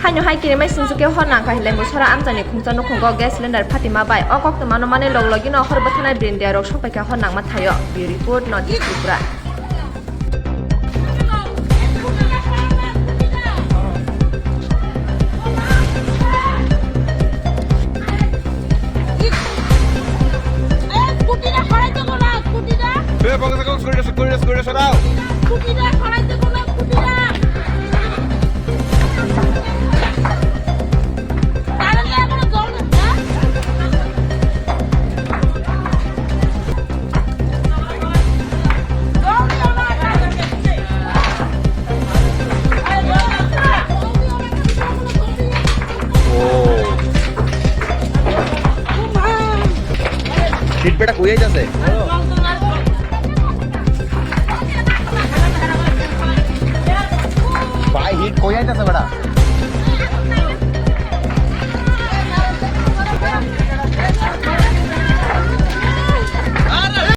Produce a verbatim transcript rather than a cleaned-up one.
Haino hai kirimai sumsok khe hor nangkha Lembusora amchaini khungsa nukhungo gas cylinder phatima bai. O koktwmano manwi log logino hor bwtharnai brindia rok sokpaikha hor nangma thaio. Bureau Report, North East Tripura. Heat beta koi aitase. Bhai, heat koi aitase beta.